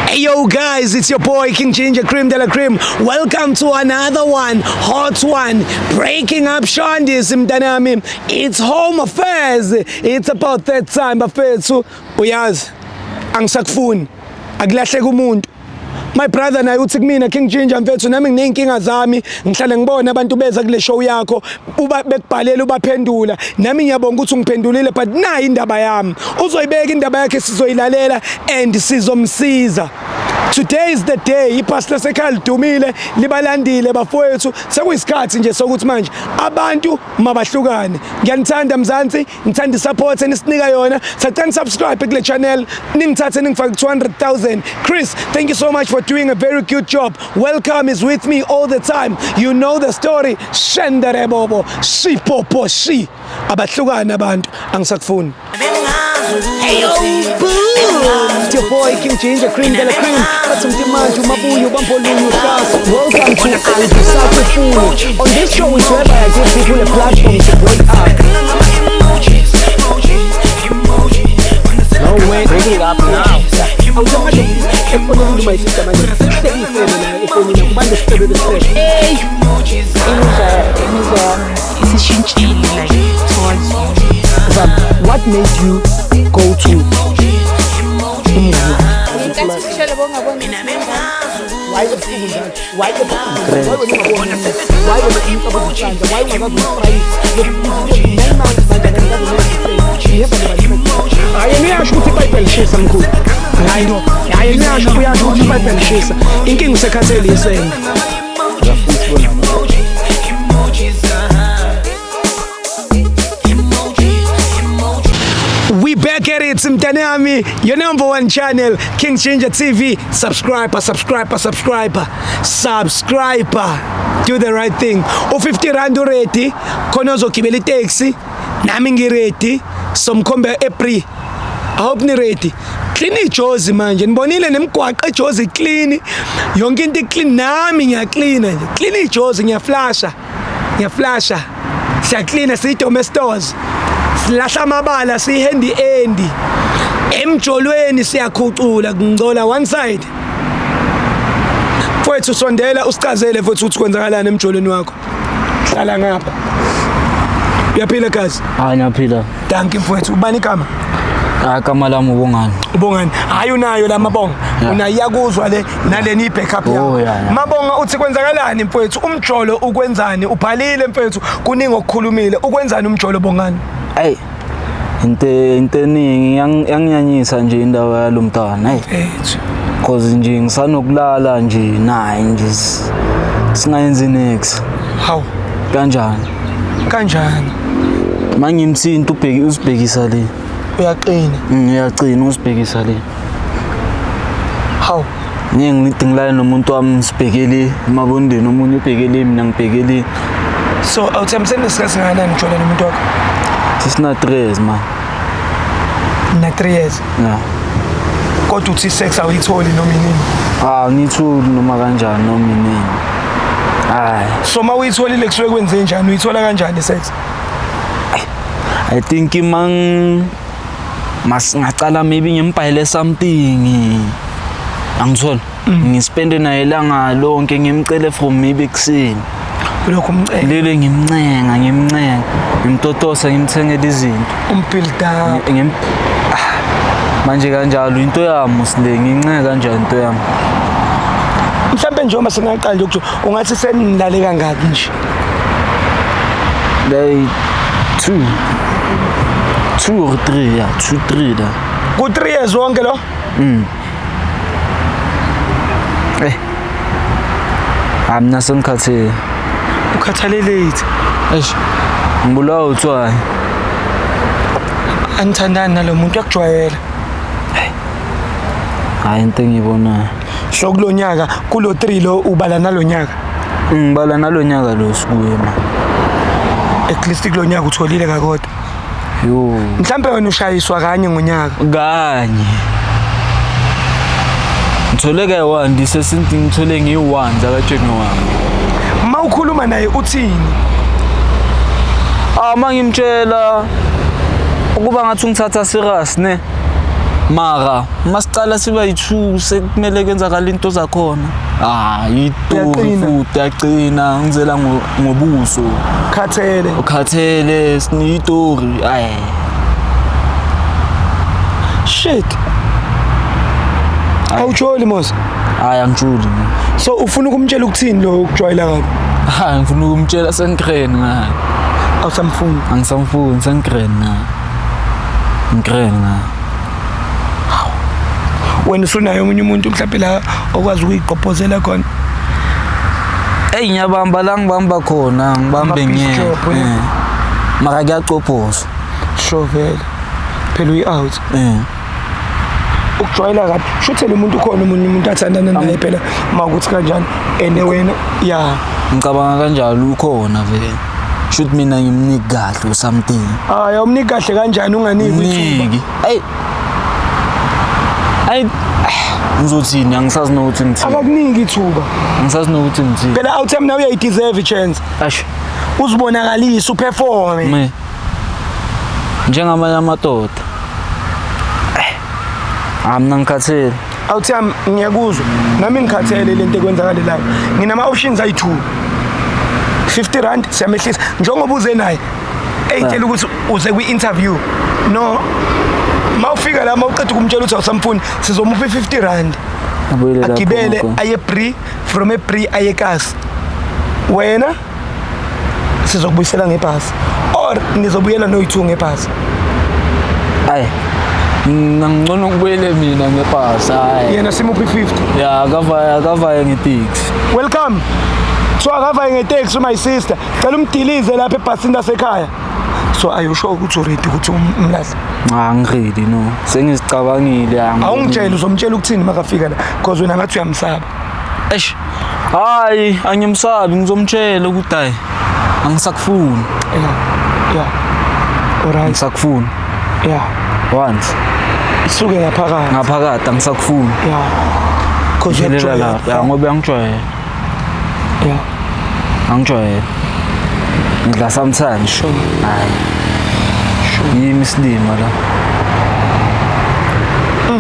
Hey yo guys, it's your boy King Ginger Cream de la Cream. Welcome to another one, hot one, breaking up Shandis mntanami. It's home affairs. It's about that time bafethu. Uyazi, angisakufuni. Akulahleka umuntu. My brother naye uthi kumina, "King Ginger mfethu, nami nginey'nkinga zami, ngihlale ngibona abantu beza kule show yakho, uba bekubhalela ubaphendula. Nami ngiyabonga ukuthi ungiphendulile, but nayi indaba yami." Uzoyibeka indaba yakhe, sizoyilalela and sizomsiza. Today is the day. Ibhasi lasekhaya lidumile, libalandile bafowethu. Sekuyisikhathi nje sokuthi manje abantu mabahlukane. Ngiyanithanda Mzansi, ngithanda i-support enisinika yona. Sacela subscribe kule channel, ningithathe ningifake 200,000. Chris, thank you so much for doing a very good job. Welcome is with me all the time. You know the story. Shendere bobo shipopo shi, abahlukane abantu, angisakufuni. Hey yo, boom! It's your boy King Ginger Cream de la Cream. Bathi mntimanje umabuyo bambolunye uhlasa. Welcome to Angisakufuni. On this show is whereby I give people a platform to break up. No way, break it up now. Awusamanje efonini, my sister, manje hlekisele la efonini kubantu isifebe besifebe. Imizwa yami isishintshile, like, towards you. What made you go to umngane wakho? Ngenkathi sishele bongaboni. Why ebusuku njalo? Why ebusuku? Why wena ungaboni? Why wena umcabuza isandla? Why ungakaze umfrayise? 9 months manje akakaze. Hayi, yena uyasho ukuthi iBhayibheli lishisa, mkhulu. Hayi no, hayi, yena uyasho, uyasho ukuthi iBhayibheli lishisa. Inkinga usekhathele isende. Uyafuna. We back at it, mntanami. Your number one channel, King Ginger TV. Subscribe, subscribe, subscribe, subscribe. Do the right thing. U-50 rand ready. Khona ozogibela itaxi. Nami ngi-ready. Somkhombe ePri. I hope ni ready. Clean iJozi manje. Nibonile nemigwaqo eJozi clean. Yonke into clean, nami ngiya-clean-a nje. Clean iJozi, ngiyaflasha. Ngiyaflasha. Siya-clean-a siyi-Domestos. Silahla amabala, siyi-handy endi. Emjolweni siyakhucula kungcola one side. Mfowethu, sondela usichazele futhi ukuthi kwenzakalani emjolweni wakho. Hlala ngapha. Uyaphila gazi? Hayi, ngiyaphila. Dankie mfowethu. Ubani igama? Hayi, igama lami uBongani. Ubongani. Hayi, unayo la mabonga. Yeah. Unayo, iyakuzwa le naleni i-backup yakho. Oh, yeah. Mabonga, uthi kwenzakalani mfowethu? Umjolo ukwenzani? Ubhalile mfowethu, kuningi okukhulumile. Ukwenzani umjolo, Bongani? Ayi. Into eningi yanginyanyisa nje indaba yalo mntwana. Hey, Mfethu. 'cause nje ngisanokulala nje naye nje singayenzi next. Hawu, Kanjani? kanjani? Mangimthinta ubheki usibhekisa le. Uyaqina. Uyaqina, usibhekisa le. Hawu. Ngeke ngithi ngilale nomuntu wami sibhekele emabondeni, omunye ubhekele mina, ngibhekele. So awuthembiseni nesikhathi singakanani ujola nomuntu wakho? Sisina 3 years man. Na 3 years. Yeah. Kodwa uthi sex awuyitholi noma inini. Ah, ngithuli noma kanjani noma inini. Hayi. So uma uyitholile kusuke kwenze njani? Uyithola kanjani sex? I think mang mas ngacala maybe ngimbhayele something. Angithola. Ngispende naye ilanga lonke, ngimcele from maybe ekuseni. Ulokhu umcela. Lele ngimncenga, ngimncenga, ngimtotosa, ngimthengele izinto. Umbuild up. Ah, manje kanjalo into yami usile ngincenga kanjani into yami? Mhlambe njengoba singaqala nje ukuthi ungathi senilale kangaki nje? Like two. Two or three, yeah, two, three la. Ku 3 years wonke lo? Eh. Ah, mina sengikhathele. Ukhathaleleti. Eish. Ngibulawa utswayi. Anithandani nalo muntu, uyakujwayela. Hayi, into engiyibonayo. So kulo nyaka, kulo 3 lo ubala nalo nyaka? Ngibala nalo nyaka lo sikuye ma. At least kulo nyaka utholile kakodwa. Yo. Mhlambe wena ushayiswa kanye ngonyaka. Kanye. Ngithole kayi-one ndisesinti, ngithole ngiyi-one zakaJanuary. Ma ukhuluma naye uthini? Ah, uma ngimtshela ukuba ngathi ungithatha serious ne. Mara masicala siba yi-two sekumele kwenzakala into zakhona. Ah, yitori Uyaqina. futhi yaqina ngizela ngobuso. Khathele. Ukhathele siniyitori. Ayi. Shit. Awujoli mos. Hayi angijuli mina. So ufuna ukumtshela ukuthini lo ukujwayela kabi? Hayi ngifuna ukumtshela sengigrand ngayo. Awusamfuni. Angisamfuni sengigrand ngayo. Ngigrand ngayo. Wena usunayo omunye umuntu mhlawumbe la okwazi ukuyiqophozela khona. Eyi ngiyabamba la ngibamba khona ngibambe Ama-piece ngeke. job, eh? Eh. Mara kuyacophoza. Sure vele. Phela uyi-out. Eh. Ukujwayela kabi. Shuthele umuntu ukhona omunye umuntu athandana naye phela mawukuthi kanjani. And wena ya. Ngicabanga kanjalo ukhona vele. Shoot mina ngimniki kahle or something. Hayi awumniki kahle kanjani unganikwi ithuba. Mniki. Ayi. Ayi ngizothini angisazi nokuthi ngithini. Akakuniki ithuba. Angisazi nokuthi ngithini. Phela awuthami nawe uyayideserve i-chance. Asho. Uzibonakalise uperforme. Me. Njengamanye amadoda. Ah mina ngikhathele. Awuthami ngiyakuzwa. Nami ngikhathele lento ekwenzakalelayo. Nginama options ayi-2. 50 rand siyamehlisa njengoba uze naye eyitshela ukuthi uze kwi-interview no mawufika la mawuqeda ukumtshela ukuthi awusamfuni sizomupha i-50 rand Abuyele lapho agibele ngakhona. aye Bree from eBree aye kasi wena sizokubuyisela ngebhasi or nizobuyela noyi-2 ngebhasi. Ayi. Mina ngcono ngibuyele mina ngebhasi hayi. Yena simuphi i-50. Ya akavaya akavaya ngeteksi. Welcome. So akavaye ngeteksi my sister. Cela umdilize lapha ebhasini lasekhaya. So are you sure ukuthi uready ukuthi umlahle? Cha ngiready no. Sengizicabangile Awungitshele uzomtshela ukuthini makafika la because wena ngathi uyamsaba. Eish. Hayi angimsabi ngizomtshela ukuthi hayi angisakufuni. Yeah. Yeah. Alright. Angisakufuni. Yeah. Once Isuke ngaphakathi. ngaphakathi angisakufuni. Yeah. Cause Ngiphelela uyakujwayela. lapha. Ya ngoba uyangijwayela. Yeah. Angijwayela. Ngidla sometimes. Sure. Hayi. Yimi isilima la.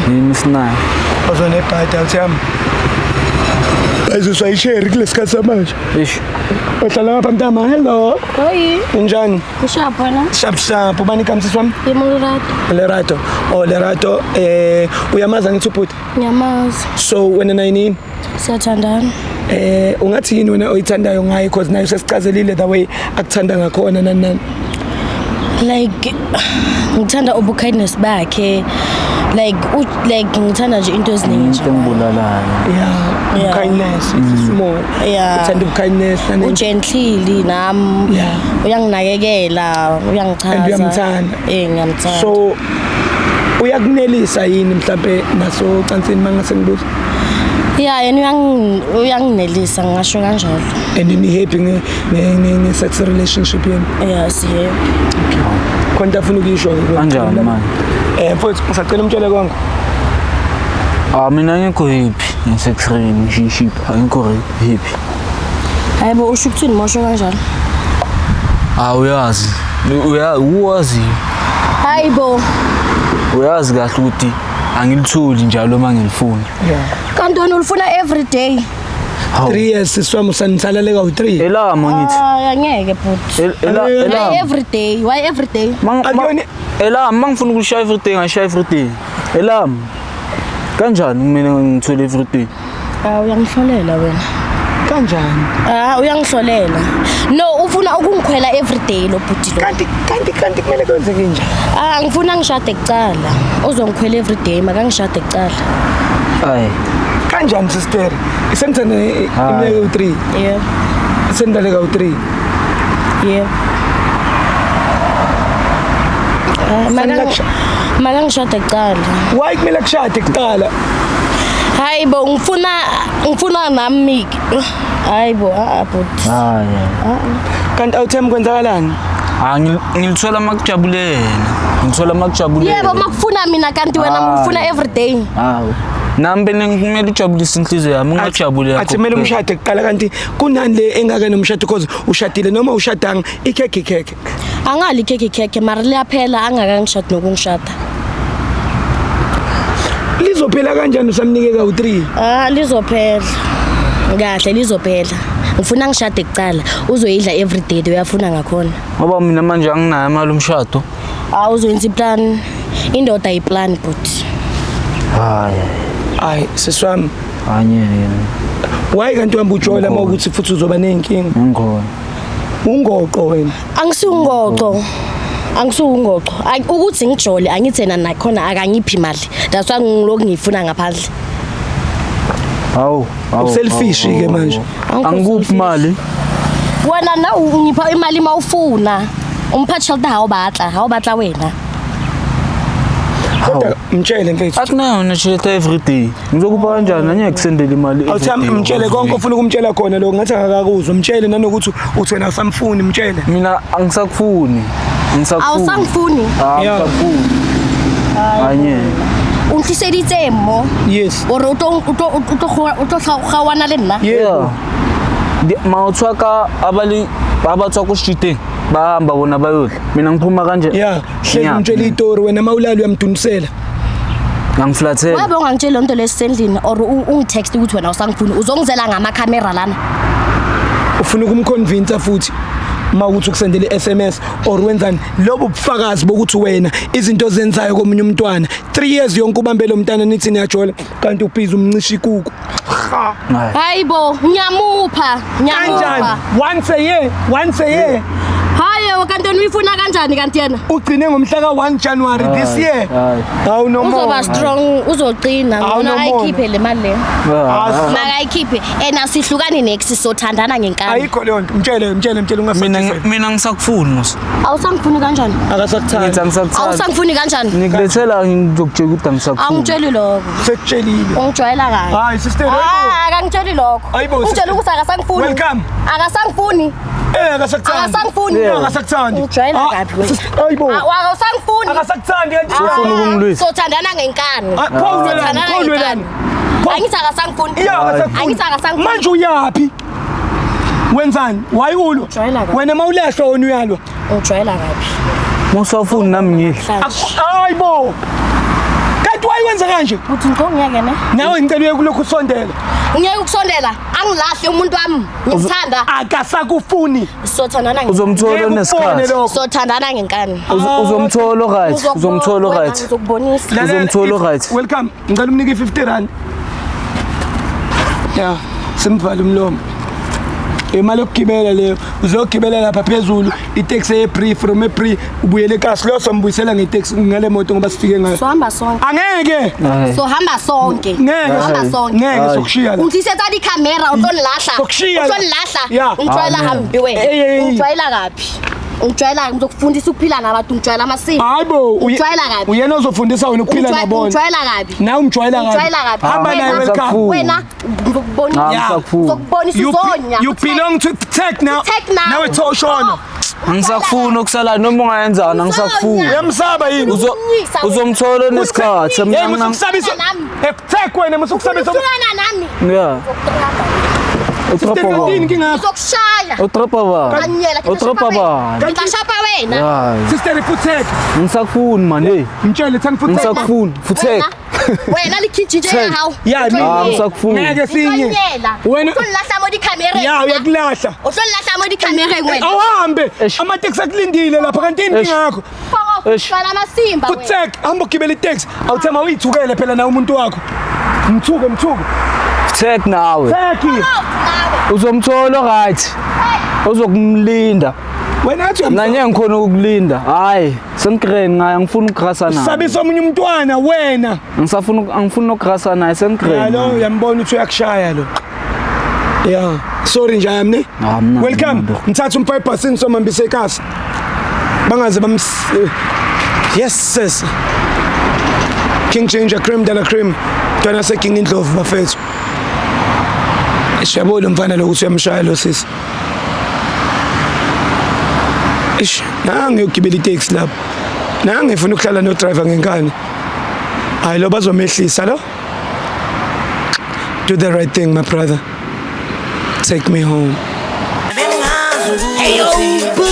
Yimi isinayo. Uzonebhadi awuthami. Bayiziswa isheri kulesikhathi samanje. Eish. Uhlala ngapha mntama. Hello. Oi, Unjani? ushapho la? Sharp sharp. Ubani igama sisi wami? Yimi Lerato. Lerato. Oh Lerato, uyamazi angithi ubhuti? Ngiyamazi. So wena naye nini? Siyathandana. Ungathi yini wena oyithandayo ngaye because naye usesichazelile the way akuthanda ngakhona nani nani. Like ngithanda ubukindness bakhe. Like like ngithanda nje into eziningi Into nje. engibulalayo. Yeah, Yeah. kindness, it's small. Yeah. Uthanda ubukindness nani. Ugently nami. Yeah. Uyanginakekela, uyangichaza. And uyamthanda. Eh, ngiyamthanda. So uyakunelisa yini mhlambe naso cansini mangase ngibuza? Yeah, yena uyanginelisa ngisho kanjalo. And ni happy nge nge sex relationship yenu? Yes, yeah. Khona afuna ukuyisho ke. Kanjani manje? Mfowethu ngisacela umtshele konke. Ah mina angikho happy nge-sex relationship, angikho happy. Hayibo usho ukuthini mosho kanjalo? Ah uyazi. Uyazi. Hayibo. Uyazi kahle ukuthi angilitholi njalo uma ngilifuna. Yeah. Kanti wena ulifuna every day. 3 years siswami usanisalaleka u3. Elama ngithi. Ah, angeke bhuti. Elama. Why every day? Why every day? Elama mangifuna ukushaya everything, ngishaya everything. Elama. Kanjani kumele ngithole everything? Ah, uyangihlolela wena. Kanjani? Ah, uyangihlolela. No, ufuna ukungikhwela every day lo bhuti lo. Kanti kumele kwenzeke nje. Ah, ngifuna ngishade kuqala. Uzongikhwela every day, makangishade kuqala. Hayi. Kanjani sister? Isengithanda iminyaka u3. Yeah. Isendaleka u3. Yeah. Makangishade kuqala. Why kumele kushade kuqala? Hayibo ngifuna nami. Hayibo, ah bhuti. Hayi. Kanti awuthembi kwenzakalani? Ah ngilithola makujabulela. Ngithola makujabulela. Yebo makufuna mina kanti wena ngifuna every day. Hawu. Nami bene kumele ujabulise inhliziyo yami, ungajabuli yakho. Athi kumele umshade kuqala kanti kunani le engake nomshado because ushadile noma ushadanga ikhekhe ikhekhe. Angali ikhekhe ikhekhe mara liyaphela angakangishadi nokungishada. Lizophela kanjani usamnike kawu-3? Ah, lizophela. Kahle lizophela. Ngifuna ngishade kuqala. Uzoyidla everyday uyafuna ngakhona. Ngoba mina manje anginayo imali umshado. Ah, uzoyenza iplan. Indoda iplan but. Hayi. Hayi sisi wami, Anyeke. why kanti uhamba ujola uma ukuthi futhi uzoba ney'nkinga? Ngikhona. Ungoqo wena. Angisiwungoqo. Angisiwungoqo. Ukuthi ngijole angithi yena nakhona akangiphi imali. That's why ngilokhu ngiyifuna ngaphandle. Hawu. Uselfish ke manje. Angikho Angikuphi selfish. imali. Wena na ungipha imali mawufuna. Umpha tjhelete ha o batla, ha o batla wena. Kodwa mtshele mfethu. Akunayo na every day. Ngizokupha kanjani angeke kusendele imali every Awuthami day. mtshele konke ofuna ukumtshela khona lokho ngathi akakakuzwa. Mtshele nanokuthi uthi wena awusamfuni mtshele. Mina angisakufuni. Angisakufuni. Awusangifuni. Ah, Yeah. angisakufuni. Anyeke. O ntliseditse mo. Yes. Gore o tlo o tlo o tlo o tlo gawana le nna. Yeah. Mawuthwa ka abali abathwa ku streeteng bahamba bona bayodla. Mina ngiphuma kanje. Yeah, hlezi umtshele itori wena mawulala uyamdunisela. Ngangiflathela. Wabe ungangitsheli loo nto lesisendlini or ungitext ukuthi wena usangifuni uzongizela ngamakhamera lana. Ufuna ukumconvince futhi uma ukuthi ukusendele i-SMS or wenzani lobo bufakazi bokuthi wena izinto ozenzayo komunye umntwana 3 years yonke ubambe lo mntana nithi niyajola kanti ubhizi umncisha ikuku. Ha. Hayi. Hayibo, ngiyamupha, Kanjani? ngiyamupha. Once a year, once a year. Hayi, kanti wena uyifuna kanjani kanti yena? Ugcine ngomhla ka-1 January this year. Hayi. Hawu no Uzoba more. strong, uzoqina, Awu, ngcono no more. ayikhiphe le mali leyo. Ah, Makayikhiphe and asihlukani next sothandana ngenkani. Ayikho leyo nto. Mtshele, mtshele, mtshele Mina ungasathi. mina ngisakufuni mos. Awusangifuni kanjani? Akasakuthandi. Ngithi angisakuthandi. Awusangifuni kanjani? Ngikulethela ngizokutshela ukuthi angisakufuni. Angitsheli lokho. Sekutshelile. Ungijwayela kabi. Hayi sister, hayibo. Ah, akangitsheli lokho. Hayibo, Ungitshela sister. ukuthi akasangifuni. Welcome. Akasangifuni. Eh akasakuthandi. Akasangifuni. Yeah. Akasakuthandi. Ungijwayela Ah, kabi wena. sister, Hayibo. Ah, awusangifuni. Akasakuthandi kanti. Ufuna ukungilwisa. Sothandana ngenkani. Ah, pho ulwelani? Sothandana Pho ulwelani? ngenkani. Angithi akasangifuni. Yeah, akasakuthandi. Angithi akasangifuni. Manje uyapi? Wenzani? Why ulwa? Ujwayela kabi. Wena mawulahlwa wena uyalwa. Ungijwayela kabi. Musafuni nami ngidle. Namhlanje. Hayibo. Kanti why wenza kanje? Uthi ngikho ne? Nawe ngicela uye kulokhu usondela. Ngiyeke ukusondela. Angilahle umuntu wami. Ngikuthanda. Akasakufuni. Sothandana ngenkani. Uzomthola Ngeke ukubone onesikhathi. lokho. Sothandana ngenkani. Uzomthola right. Uzomthola Wena, right. Ngizokubonisa. Lalela, Uzomthola right. Welcome. Ngicela umnike i-50 rand. Ya, simvale umlomo. Imali yokugibela leyo. Uzogibela lapha phezulu itaxi ye-Bree from eBree ubuyele eKasi. Lo sombuyisela ngeteksi ngale moto ngoba sifike ngayo. Sohamba sonke. Angeke. Hayi. Sohamba sonke. Ngeke. Sohamba sonke. Ngeke Hayi. sokushiya la. Ungitlisetsa dikhamera o tlo nlahla. Sokushiya O tlo la. nlahla. Yeah. Ungijwayela Amen. hambi wena. Ey, ey, ey. Ungijwayela kabi. Ungijwayela ngizokufundisa ukuphila nabantu ungijwayela amasiko. Hayibo, Ungijwayela kabi. uyena ozofundisa wena ukuphila nabona. Ungijwayela kabi. Nawe umjwayela kabi. Ungijwayela kabi. Hamba naye Wena- welcome. Wena ngizokubonisa. Ah, ngisakufuni. Ngizokubonisa uzonya. You belong to tech now. Tech now. Nawe thoshona. Angisakufuni okusalayo noma ungayenzani angisakufuni. Uyamsaba yini? Uzomthola onesikhathi. Hey, Mina musukusabisa. Nami. Tech wena musukusabisa. Uhlukana nami. Yeah. Sister Utrapa yini ba. inkinga yakho? Ngizokushaya. Utrapa ba. Anyela Utrapa ba. Ngitashapa wena. Hayi. Sister futhek. Ngisakufuni man hey. Mtshele thani futhek. Ngisakufuni. Futhek. Wena likhinjinje Tech. yahawu. Ya, Ah, ngisakufuni. Ngeke sinye. Wena Wena uhlolahla mo dikhamereng. ya uyakulahla. Uhlolahla mo dikhamereng wena. Awuhambe. Eish. Amateksi akulindile lapha kanti yini Eish. inkinga yakho? Eish. Hlala amasimba wena. Futhek, hamba ugibele iteksi. Awuthema uyithukele phela nawe umuntu wakho. Mthuke, mthuke. Futhek nawe. Tech. Nawe. Uzomthola right. Ozokumlinda. Wena athi Mina uyamsaba. ngeke ngikhona ukukulinda. Hayi, sengigrand ngaye angifuni ukugrasa naye. Sabisa omunye umntwana wena. Ngisafuna angifuni ukugrasa naye Ya sengigrand. lo uyambona ukuthi uyakushaya lo. Yeah, sorry nje yami ne. Ah, mna- Welcome. mna- Ngithatha umfake ebhasini somhambise ekhasi. Bangaze bams Yes sis. King Ginger Cream de la Cream. Ntwana seking Indlovu bafethu. Siyabona lo mfana lo ukuthi uyamshaya lo sisi. Ish, nange uyogibela itaxi lapho. Nange ngifuna ukuhlala no driver ngenkani. Hayi lo bazomehlisa lo. Do the right thing my brother. Take me home. Bengazi Hey yo, boom!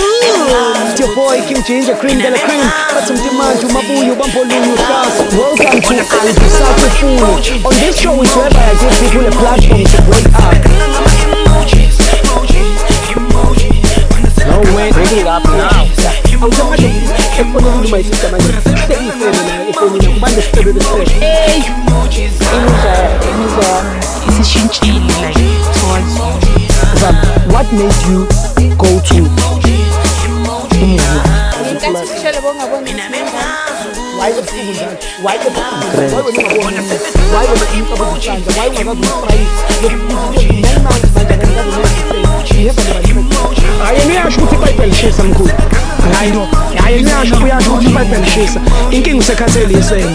It's your boy King Ginger Cream de la Cream. Bathi mtimanje umabuyo bambolunye uhlasa. Welcome to Angisakufuni. On this show is whereby I give people a platform to break up. No way. Break it up now. Awusamanje efonini uma isister manje. Sekuyifebe la efonini kubande isifebe besifebe. Imizwa yami isishintshile like towards you. What made you go to umuzi? Ngenkathi ngishele bongaboni. Why ebusuku njalo? Why ebusuku? Why wena ungaboni? Why wena umcabango uhlanja? Why ungakazi umfrayisi? 9 months manje akakazi. You have never. Hayi, yena uyasho ukuthi iBhayibheli lishisa, mkhulu. Hayi, hayi, yena uyasho, uyasho ukuthi iBhayibheli lishisa. Inkinga usekhathele isende.